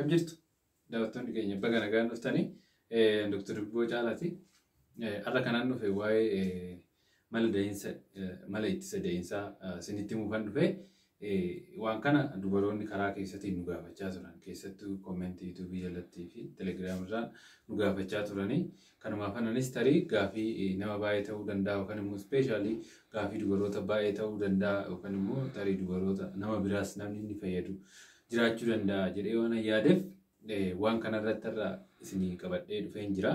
Akkam jirtu daawwattoonni keenya baga nagaan dhuftanii Dr. Dubboo Caalaati. Har'a kanaan dhufe waa'ee mala da'iinsa mala ittisa da'iinsaa isinitti himuu kan dhufe waan kana dubaroonni karaa keessatiin nu gaafachaa turan keessattuu koomentii yuutuubii jalattii fi telegiraam irraa nu gaafachaa turanii kanumaaf ananis tarii gaafii nama baay'ee ta'uu danda'a yookaan immoo ispeeshaalii gaafii dubaroota baay'ee ta'uu danda'a yookaan immoo tarii dubaroota nama biraas namni inni fayyadu jiraachuu danda'a jedhee waan yaadeef waan kanarratti irra isinii qabadhee dhufeen jira.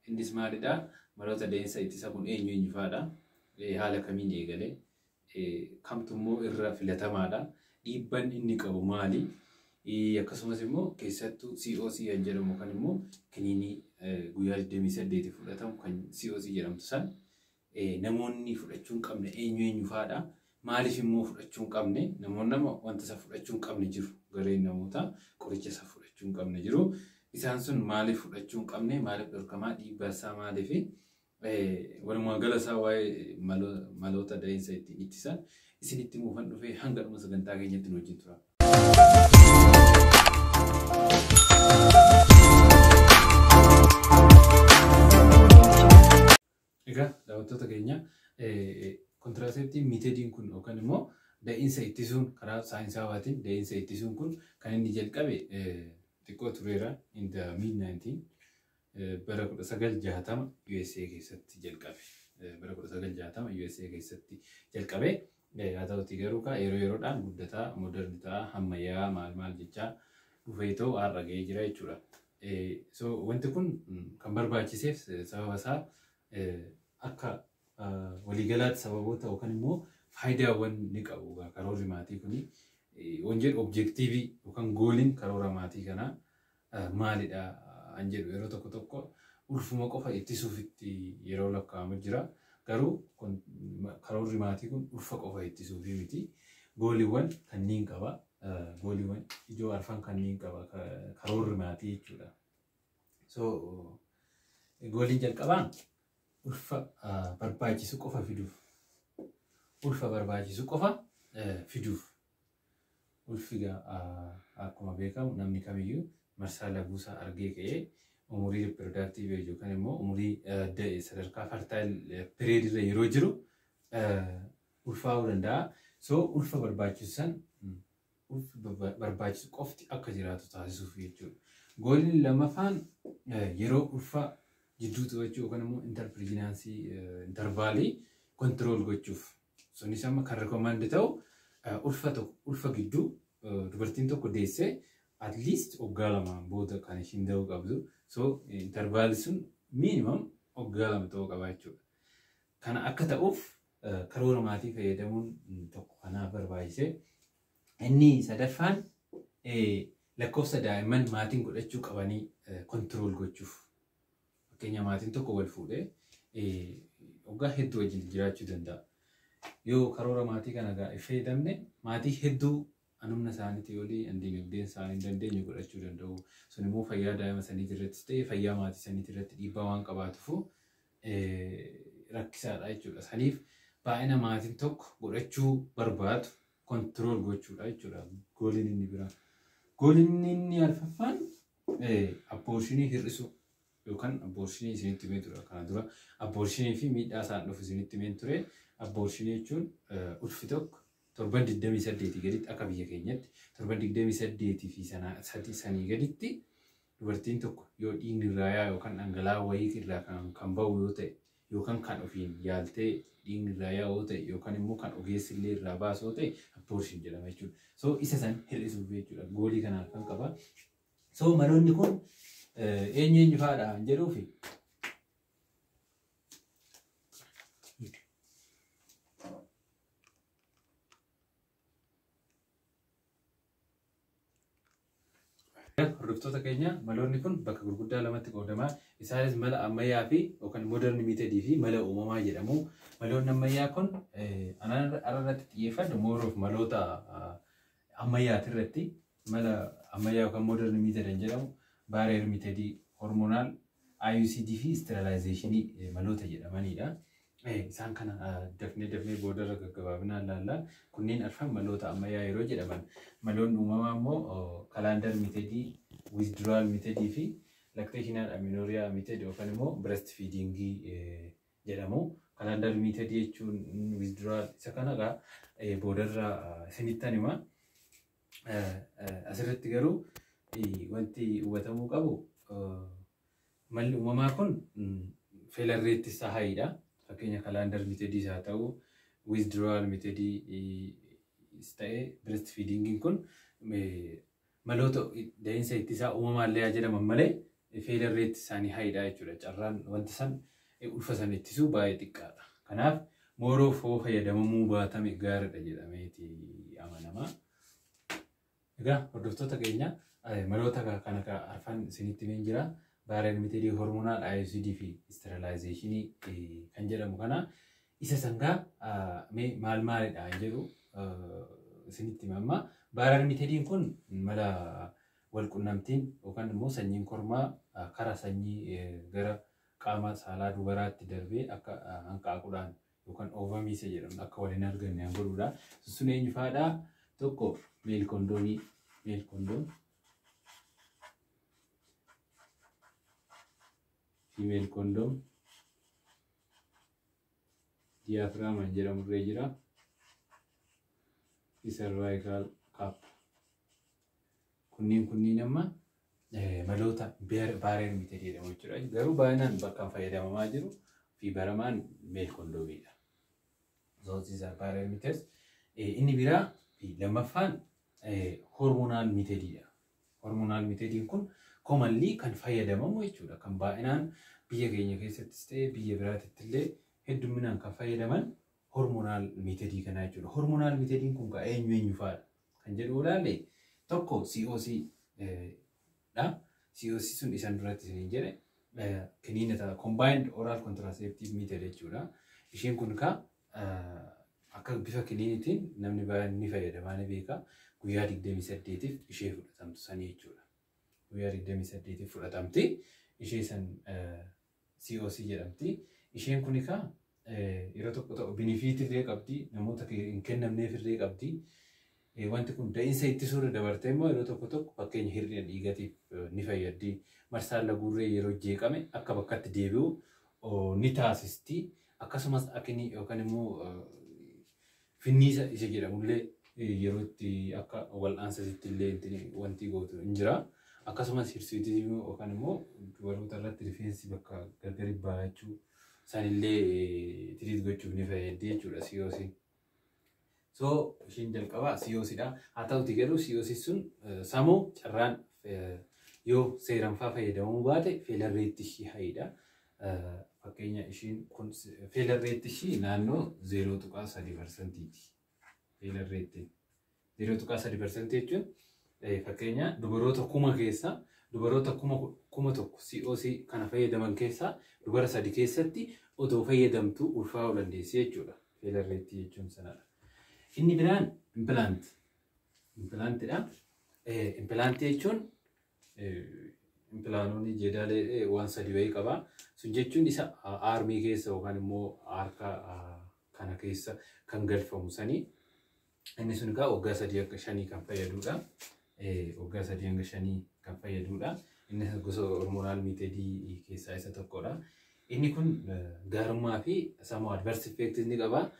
Innis maalidhaa? Maloota da'iinsa ittisa kun eenyu eenyu fa'aadha? Haala kamiin eegalee? Kamtu immoo irra filatamaadha? Dhiibban inni qabu maali? Akkasumas immoo keessattuu COC kan jedhamu kan immoo kiniinii guyyaa 28 fudhatamu kan COC jedhamtu san namoonni fudhachuu hin qabne eenyu eenyu fa'aadha? Maaliif immoo fudhachuu hin qabne? Namoonni nama wanta isa fudhachuu hin qabne jiru. Gareen namoota qoricha isa fudhachuu hin qabne jiru. Isaan sun maaliif fudhachuu hin qabne? Maaliif dhorkamaa? Dhiibbaa isaa maaliifi? Walumaa gala isaa waa'ee maloota da'iinsa ittiin ittisan isinitti himuufan dhufee hanga dhuma sagantaa keenyatti nu wajjin tura. Egaa daawwattoota keenya kontiraaseeptii miitediin kun yookaan immoo da'iinsa ittisuun karaa saayinsaawaatiin da'iinsa ittisuun kun kan inni jalqabe xiqqoo tureera in the mid 19 bara 1960 USA keessatti jalqabe. Bara 1960 USA keessatti jalqabe. Haa ta'uti garuu kaa yeroo yeroodhaan guddataa modern ta'aa ammayyaa maal maal jechaa dhufee ta'u har'a ga'ee jira jechuudha. So wanti kun kan barbaachiseef sababa isaa akka waliigalaatti sababoota yookaan immoo faayidaawwan ni qabu karoorri maatii kuni. Waan jedhu objektiivii yookaan gooliin karoora maatii kanaa maalidha an jedhu yeroo tokko tokko ulfuma qofa ittisuuf itti yeroo lakkaa'amu jira. Garuu karoorri maatii kun ulfa qofa ittisuuf miti. Gooliiwwan kanneen qaba. Gooliiwwan ijoo arfan kanneen qaba karoorri maatii jechuudha. So gooliin jalqabaa ulfa barbaachisu qofa fiduuf. Ulfa barbaachisu qofa fiduuf. Ulfi akkuma beekamu namni kamiyyuu marsaa laguusaa argee ka'ee umurii reproductive age yookaan immoo umurii sadarkaa fertile period irra yeroo jiru ulfaa'uu danda'a. So ulfa barbaachisu san ulfi barbaachisu qofti akka jiraatu taasisuuf jechuudha. Gooliin lammaffaan yeroo ulfa jidduu to'achuu yookaan immoo interpregnancy intervaalii control gochuuf. Sunis amma kan recommend ta'u ulfa tokko ulfa gidduu dubartiin tokko deessee at least waggaa lamaan booda kan ishiin da'uu qabdu. So intervaalli sun minimum waggaa 2 ta'uu qaba jechuudha. Kana akka ta'uuf karoora maatii fayyadamuun tokko kanaaf barbaachise. Inni sadaffaan lakkoofsa daa'imman maatiin godhachuu qabanii control gochuuf. Fakkeenya maatiin tokko wal fuudhee waggaa hedduu wajjin jiraachuu danda'a. Yoo karoora maatii kana fayyadamne maatii hedduu anumna isaaniitii olii dinagdeen isaanii hin dandeenye godhachuu danda'u. Sun immoo fayyaa daa'ima saniitii irrattis ta'e fayyaa maatii saniitii irratti dhiibbaa waan qabaatuuf rakkisaadha jechuudha. Saniif baay'ina maatiin tokko godhachuu barbaadu kontirool gochuudha jechuudha. Gooliin inni biraa. Gooliin inni arfaffaan abboorshinii hir'isuu yookaan abboorshinii isinitti himee ture. Kana dura abboorshinii fi miidhaa isaan dhufu isinitti himee ture. Abboorshinii jechuun ulfi tokko torban 28 gaditti akka biyya keenyatti torban 28 fi sanii gaditti dubartiin tokko yoo dhiigni irraa yaa'u yookaan dhangala'aa wayii irraa kan bahu yoo ta'e yookaan kan ofiin yaaltee dhiigni irraa yaa'u yoo ta'e yookaan immoo kan ogeessi illee irraa baasu yoo ta'e abboorshin jedhama jechuudha. So isa san hir'isuuf jechuudha. Goolii kanaaf kan qaba. So maloonni kun eenyu eenyu fa'aadha jedhuufi Hordoftoota keenya maloonni kun bakka gurguddaa lamatti qoodamaa. Isaanis mala ammayyaa fi yookaan modern method fi mala uumamaa jedhamu. Maloonni ammayyaa kun irratti xiyyeeffadhu more of maloota ammayyaati irratti mala ammayyaa yookaan modern method jedhamu barrier method, hormonal, IUCD fi sterilization maloota jedhamanidha. Isaan kana dafnee dafnee boodarra gaggabaabinaan ilaalla. Kunneen arfan maloota ammayyaa yeroo jedhaman, maloonni uumamaa immoo calendar method, withdrawal method fi lactational amenorrhea method yookaan immoo breast feeding jedhamu. Calendar method jechuun withdrawal isa kanarraa boodarra isinittan hima. Asirratti garuu wanti hubatamuu qabu, malli uumamaa kun failure rate isaa high dha. Fakkeenya calendar method haa ta'u, withdrawal method ta'ee breast feedingiin kun maloota da'iinsa ittisaa uumamaallee haa jedhaman malee failure rate isaanii high dha jechuudha. Carraan wanta san ulfa san ittisuu baay'ee xiqqaadha. Kanaaf mooroof hoo fayyadamamuu baatame gaariidha jedhameeti amanama. Egaa hordoftoota keenya, maloota kana arfan isinitti himeen jira. Barrier method, hormonal, IUCD fi sterilization kan jedhamu kana isa sangaa mee maal maalidha jedhu isinitti hima amma. Barrier methodiin kun mala walqunnamtiin yookaan immoo sanyiin kormaa karaa sanyii gara qaama saalaa dubaraatti darbee akka hanqaaquudhaan yookaan ovum isa jedhamu akka waliin arganne kan godhudha. Sun eenyu fa'aadha? Tokko male condom, male condom, female condom, diaphragm jedhamu irra jira. Cervical cap. Kunniin amma maloota barrier method jedhamu jechuudha. Garuu baay'inaan bakka fayyadamamaa jiru fi baramaan male condomiidha. So these are barrier methods. Inni biraa fi lammaffaan hormonal methodiidha. Hormonal methodiin kun commonly kan fayyadamamu jechuudha. Kan baay'inaan biyya keenya keessattis ta'e biyya biraatitti illee hedduminaan kan fayyadaman hormonal method kanaa jechuudha. Hormonal methodiin kun kaa eenyu eenyu fa'aadha kan jedhu ilaalle, tokko COC dha. COC sun isaan duratti isiniin jedhe kiniina ta'a, combined oral contraceptive method jechuudha. Isheen kun kaa akka bifa kiniinitiin namni baay'een ni fayyadamaa, ni beeka. Guyyaa 28f ishee fudhatamtu sanii jechuudha. Guyyaa 28f fudhatamti. Ishee san COC jedhamti. Isheen kun egaa yeroo tokko tokko benefit illee qabdi. Namoota hin kennamneef illee qabdi. Wanti kun da'iinsa ittisuu irra dabartee immoo yeroo tokko tokko fakkeenya hir'ina dhiigatiif ni fayyaddi. Marsaan laguurree yeroo jeeqame akka bakkatti deebi'u ni taasisti. Akkasumas acne yookaan immoo finniisa isa jedhamullee yeroo itti akka wal'aansa illee wanti gootu hin jira. Akkasumas hirsuutism yookaan immoo dubaroota irratti rifeensi bakka gargari baay'achuu sanillee treat gochuuf ni fayyaddi jechuudha COC. So isheen jalqabaa COC dha. Haa ta'uti garuu COC sun sammuu carraan yoo seeraan faa fayyadamuu baate failure rate ishii high dha. Fakkeenya ishiin kun failure rate ishii naannoo 0.3%ti. Failure rate 0.3% jechuun fakkeenya dubaroota 1000 keessa, dubaroota 1000 COC kana fayyadaman keessaa dubara sadi keessatti otoo fayyadamtuu ulfaa'uu dandeessi jechuudha. Failure rate jechuun sanadha. Inni biraan implant. Implantidha. Implant jechuun Implanoon jedaalee waan sadi wayii qaba. Sun jechuun isa arm keessa yookaan immoo harka kana keessa kan galfamu sanii. Inni sun egaa waggaa 3 hanga 5 kan fayyadudha. Waggaa 3 hanga 5 kan fayyadudha. Inni gosa hormonal method keessaa isa tokkodha. Inni kun gaarummaa fi sammuu adverse effect ni qaba.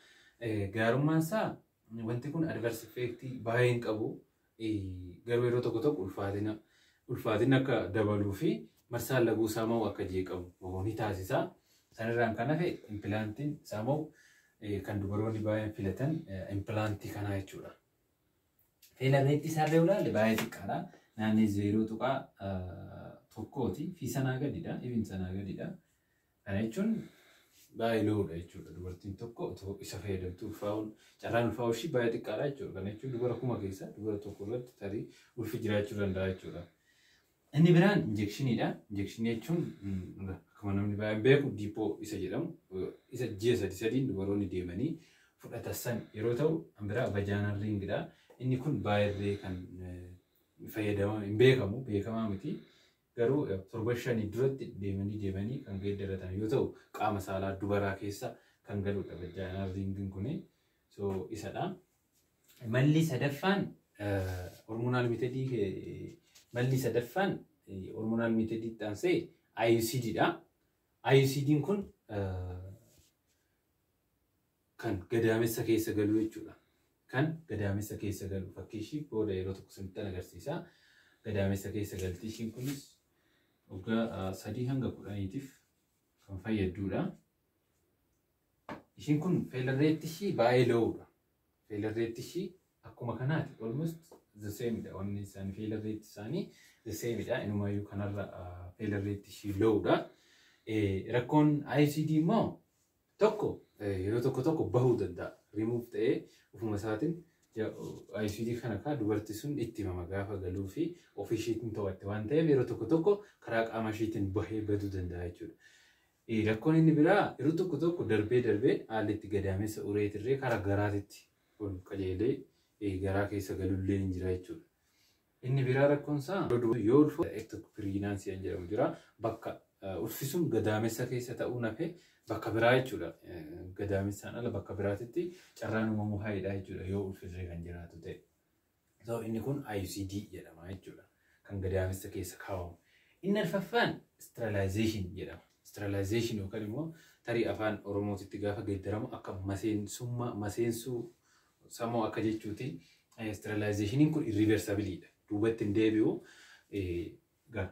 Gaarummaan isaa wanti kun adverse effect baay'ee hin qabu. Garuu yeroo tokko tokko ulfaatina akka dabaluu fi marsaan laguu saama'u akka jeeqamu ni taasisa. Sanirraan kan hafe implantiin saama'u kan dubaroonni baay'een filatan implant kanaa jechuudha. Failure rate isaallee ilaalle baay'ee xiqqaadha. Naannoo 0.1ti fi sanaa gadidha. Ibin sanaa gadidha. Kana jechuun baay'ee low dha jechuudha. Dubartiin tokko otoo isa fayyadamtu ulfaa'uun, carraan ulfaa'uu ishii baay'ee xiqqaadha jechuudha. Kana jechuun dubara 1000 keessa dubara tokko irratti tarii ulfi jiraachuu danda'a jechuudha. Inni biraan injectioniidha. Injection jechuun akkuma namni baay'een beeku depot isa jedhamu, isa ji'a sadi sadiin dubaroonni deemanii fudhatan san yeroo ta'u, kan biraa vaginal ringidha. Inni kun baay'ee kan fayyadama hin beekamu, beekamaa miti. Garuu torba shanii duratti deemanii deemanii kan geeddaratan yoo ta'u, qaama saalaa dubaraa keessa kan kan galudha vaginal ringiin kuni. So isadha. Malli sadaffaan hormonal methodii, malli sadaffaan hormonal methodii aansee IUCD dha. IUCD'n kun kan gadaamessa keessa galu jechuudha. Kan gadaamessa keessa galu fakkii ishii booda yeroo tokko isinitti agarsiisa. Gadaamessa keessa galti, ishiin kunis waggaa 3 hanga 10tiif kan fayyadduudha. Ishiin kun failure rate ishii baay'ee lowdha. Failure rate ishii akkuma kanaati, almost the same dha. Wanni isaanii, failure rate isaanii the same dha. Inumaayyuu kanarra failure rate ishii lowdha. Rakkoon IUCD immoo tokko yeroo tokko tokko bahuu danda'a. Remove ta'ee ofuma isaatiin IUCD kana kaa dubarti sun itti himama gaafa galuu fi ofii isheetiin to'atte waan ta'eef, yeroo tokko tokko karaa qaama isheetiin bahee baduu danda'a jechuudha. Rakkoon inni biraa yeroo tokko tokko darbee darbee haalli itti gadaamessa ureetirree karaa garaatitti ol qajeelee garaa keessa galullee hin jira jechuudha. Inni biraa rakkoon isaa yoo ulfa ectopic pregnancy kan jedhamu jira. Bakka ulfi sun gadaamessa keessa ta'uu nafee bakka biraa jechuudha. Gadaamessaan ala bakka biraatitti carraan uumamuu highdha jechuudha yoo ulfirree kan jiraatu ta'e. So inni kun IUCD jedhama jechuudha. Kan gadaamessa keessa kaa'amu. Inni arfaffaan sterilization jedhama. Sterilization yookaan immoo tarii afaan Oromootitti gaafa geeddaramu akka maseensummaa, maseensuu sammuu akka jechuuti. Sterilizationiin kun irreversibleiidha. Duubatti hin deebi'u.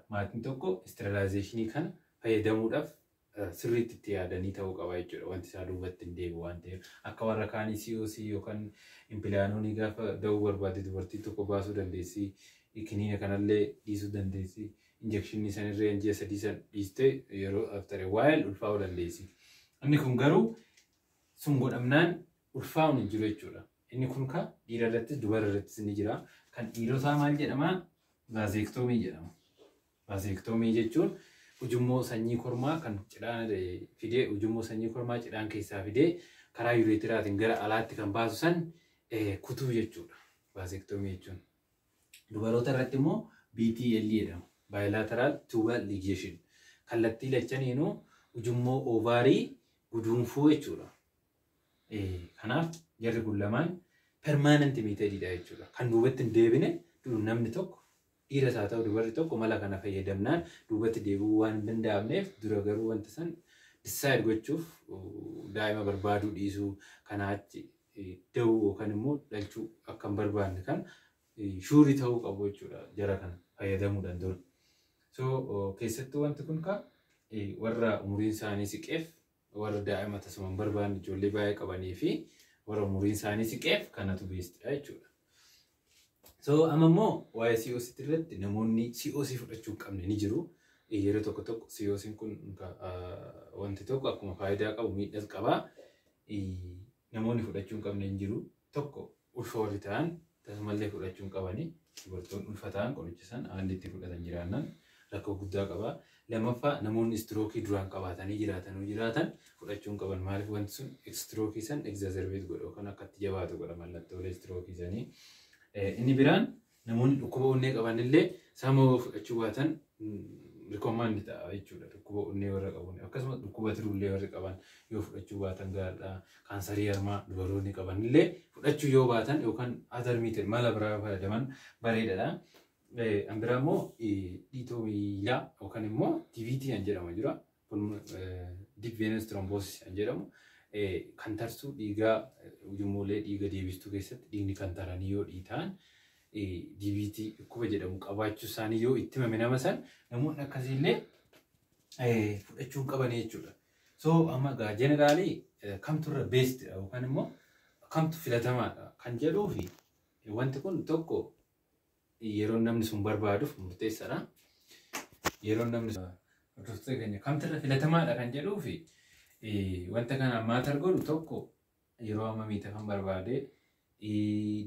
Maatiin tokko sterilizationii kana fayyadamuudhaaf sirriitti itti yaadanii ta'uu qaba jechuudha. Wanti isaa duubatti hin deebi'u waan ta'eef. Akka warra kaanii COC yookaan Implanonii gaafa da'uu barbaadde dubartii tokko baasuu dandeessi. Kiniina kanallee dhiisuu dandeessi. Injectionii sanirree ji'a 3 san dhiistee yeroo after a while ulfaa'uu dandeessi. Inni kun garuu sun godhamnaan ulfaa'uun hin jiru jechuudha. Inni kun ka dhiira irrattis dubara irrattis ni jira. Kan dhiirotaa maal jedhama? Vasectomy jedhama. Vasectomy jechuun ujummoo sanyii kormaa kan cidhaan fidee, ujummoo sanyii kormaa cidhaan keessaa fidee karaa urethraatiin gara alaatti kan baasu san kutuu jechuudha. Vasectomy jechuun. Dubaroota irratti immoo BTL jedhama. Bilateral tubal ligation. Kallattii lachaniinuu ujummoo ovary guduunfuu jechuudha. Kanaaf jarri kun lamaan permanent methodiidha jechuudha. Kan duubatti hin deebine, namni tokko dhiiras haa ta'u dubarri tokko mala kana fayyadamnaan duubatti deebi'uu waan hin danda'amneef, dura garuu wanta san decide gochuuf, daa'ima barbaaduu dhiisuu, kanaa achi da'uu yookaan immoo dhalchuu akka hin barbaanne kan sure ta'uu qabu jechuudha jara kana fayyadamuudhaan dura. So keessattuu wanti kun ka warra umuriin isaanii siqeef, warra daa'ima tasuma hin barbaanne, ijoollee baay'ee qabanii fi warra umuriin isaanii siqeef kanatu bestidha jechuudha. So amma immoo waa'ee COC irratti namoonni COC fudhachuu hin qabne ni jiru. Yeroo tokko tokko COC kun wanti tokko akkuma faayidaa qabu miidhas qaba. Namoonni fudhachuu hin qabne hin jiru. Tokko, ulfa warri ta'an tasumallee fudhachuu hin qabani. Dubartoonni ulfa ta'an qoricha san haalli itti fudhatan jiraannan rakkoo guddaa qaba. Lammaffaa, namoonni strokeii duraan qabaatanii jiraatanuu jiraatan fudhachuu hin qaban. Maaliif? Wanti sun strokeii san exacerbate godha yookaan akka itti jabaatu godha mallattoolee strokeii sanii. Inni biraan namoonni dhukkuba onnee qaban illee sama fudhachuu baatan recommend ta'a jechuudha. Dhukkuba onnee warra qaban, akkasumas dhukkuba tiruullee warri qaban yoo fudhachuu baatan gaariidha. Kaansarii harmaa dubaroonni qaban illee fudhachuu yoo baatan yookaan other method, mala biraa fayyadaman bareedaadha. An biraa immoo dhiitoo miilaa yookaan immoo DVT kan jedhamu jira. Deep venous thrombosis kan jedhamu, kan tarsuu dhiigaa, ujummoolee dhiiga deebistuu keessatti dhiigni kan taranii yoo dhiitaan, DVT dhukkuba jedhamu qabaachuu isaanii yoo itti himame nama san, namoonni akkasiillee fudhachuu hin qaban jechuudha. So amma egaa generally kamtu irra best yookaan immoo kamtu filatamaadha kan jedhuu fi wanti kun tokko yeroo namni sun barbaaduuf murteessaadha. Yeroo namni hordoftoota keenya kamtu irra filatamaadha kan jedhuu fi wanta kana matter godhu, tokko yeroo hammamiita kan barbaade,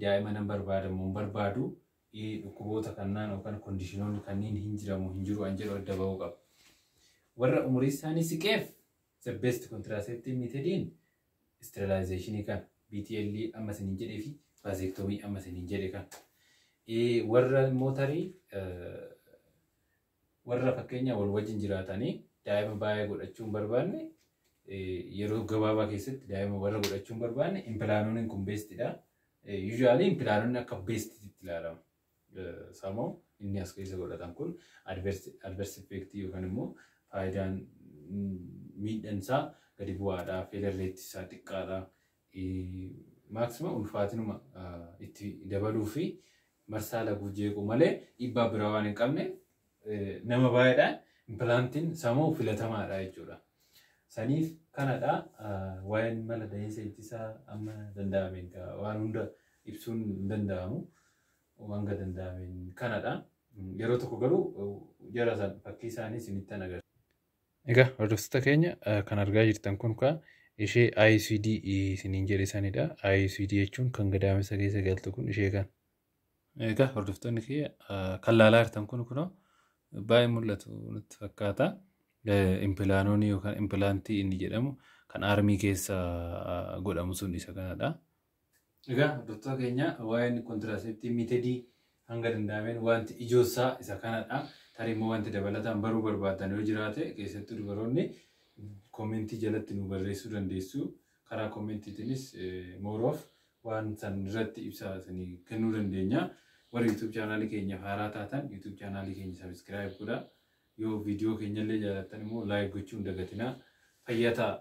daa'ima nan barbaadamu hin barbaadu, dhukkuboota kannaan yookaan conditionoonni kanneen hin jiramu hin jiru an jedhu adda bahuu qaba. Warra umurii isaanii siqeef the best contraceptive methodiin sterilizationii kan BTL amma isiniin jedhee fi vasectomy amma isiniin jedhe kan. Warra immoo tarii warra fakkeenya wal wajjin jiraatanii daa'ima baay'ee godhachuu hin barbaanne yeroo gabaabaa keessatti daa'ima warra godhachuu hin barbaanne Implanoniin kun bestidha. Usually Implanonni akka bestitti ilaalama. Samoo inni as keessa godhatan kun adverse effect yookaan immoo faayidaan miidhansaa gadi bu'aadha. Failure rate isaa xiqqaadha. Maximum ulfaatinuma itti dabaluu fi marsaa laguu jeequ malee dhiibbaa biraa waan hin qabne nama baay'eedhaan implantiin samoo filatamaadha jechuudha. Saniif kanadha, waa'een mala da'iinsa ittisaa amma danda'ameen waan hunda ibsuun hin danda'amu. Hanga danda'ameen kanadha. Yeroo tokko garuu jara san fakkii isaanii isinitti agarsiisa. Egaa hordoftoota keenya, kan argaa jirtan kun kaa ishee IUCD isiniin jedhe sanidha. IUCD jechuun kan gadaamessa keessa galtu kun ishee kan. Egaa hordoftoonni kiyya, kan laalaa jirtan kun kunoo baay'ee mul'atu natti fakkaata. Implanonii yookaan implantii inni jedhamu kan armii keessa godhamu sun isa kanadha. Egaa hordoftoota keenya, waa'een contraceptive methodii hanga danda'ameen wanti ijoossaa isa kanadha. Tarii immoo wanti dabalataan baruu barbaadan yoo jiraate, keessattuu dubaroonni, commentii jalatti nu barreessuu dandeessu. Karaa commentiitiinis more of waan san irratti ibsa isinii kennuu dandeenya. Warri YouTube channelii keenya haaraa taatan YouTube channelii keenya subscribe godhaa. Yoo viidiyoo keenyallee jaallattan immoo like gochuu hin dagatinaa. Fayyaa ta'a.